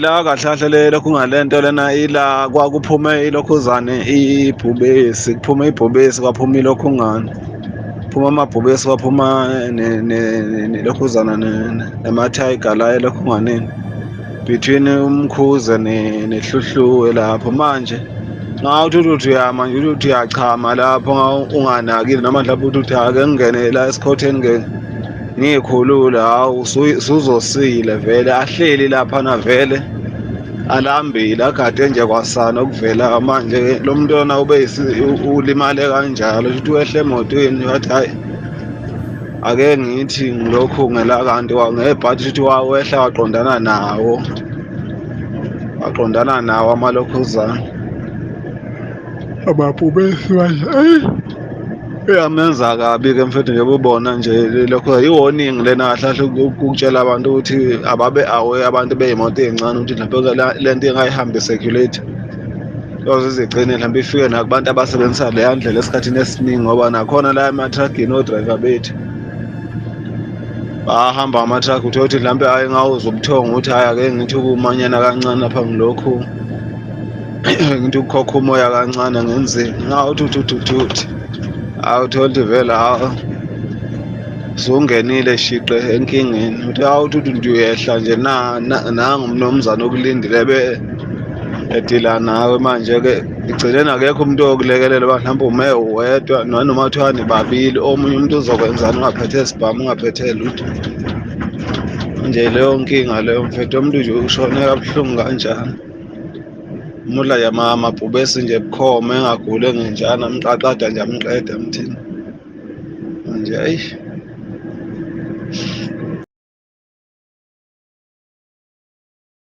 La kahle kahle le lokhu ngalento lena ila kwakuphume ilokhuzane ibhubesi, kuphume ibhubesi kwaphuma ilokhungane, phuma amabhubesi kwaphuma nelokhuzana nama-tiger la elokhunganeni between uMkhuze neHluhluwe lapho. Manje ngawuthi uthi uyama nje uthi uyachama lapho unganakile noma mhlawumbe uthi ake ngingene la esikhotheni ke ngikhulule, hawu usuzosile vele ahleli laphana vele alambile agade nje kwasana okuvela manje. Lo muntu lona ube ulimale kanjalo ukuthi wehle emotweni wathi hayi ake ngithi ngilokhu ngela kanti ngebhadi ukuthi wehla waqondana nawo, waqondana nawo amalokhuzana amabhubesi manje. Iyamenza kabi-ke mfethu njengoba ubona nje lokho i-warning lena kahle kahle ukutshela abantu ukuthi ababe aware abantu bey'moto ey'ncane ukuthi mhlawumbe le nto ingayihambi circulate yoze izigcine mhlawumbe ifike nakubantu abasebenzisa leya ndlela esikhathini esiningi, ngoba nakhona la ematragini o-driver bethu bahamba ngama-truck uthole ukuthi mhlawumbe hhayi ngawuzwa ubuthongo ukuthi hhayi ake ngithi ukumanyana kancane lapha ngilokhu ngithi ukukhokha umoya kancane ngenzeni ngawuthi uthi uthi uthi uthi awuthole ukuthi vele hawu usungenile shiqe enkingeni uthi awuthi uthi nje uyehla nje nangu umnumzane okulindile be edila nawe. Manje-ke igcine nakekho umuntu oyokulekelela uba mhlawumbe ume wedwa nanoma kuthiwa nibabili, omunye umuntu uzokwenzani ungaphethe sibhamu ungaphethe lutho. Manje leyo nkinga leyo mfethu, umuntu nje ushone kabuhlungu kanjani. Umudla nje amabhubesi nje bukhoma engaguli engenjani amqaqada nje amqeda mthini manje. Ayi.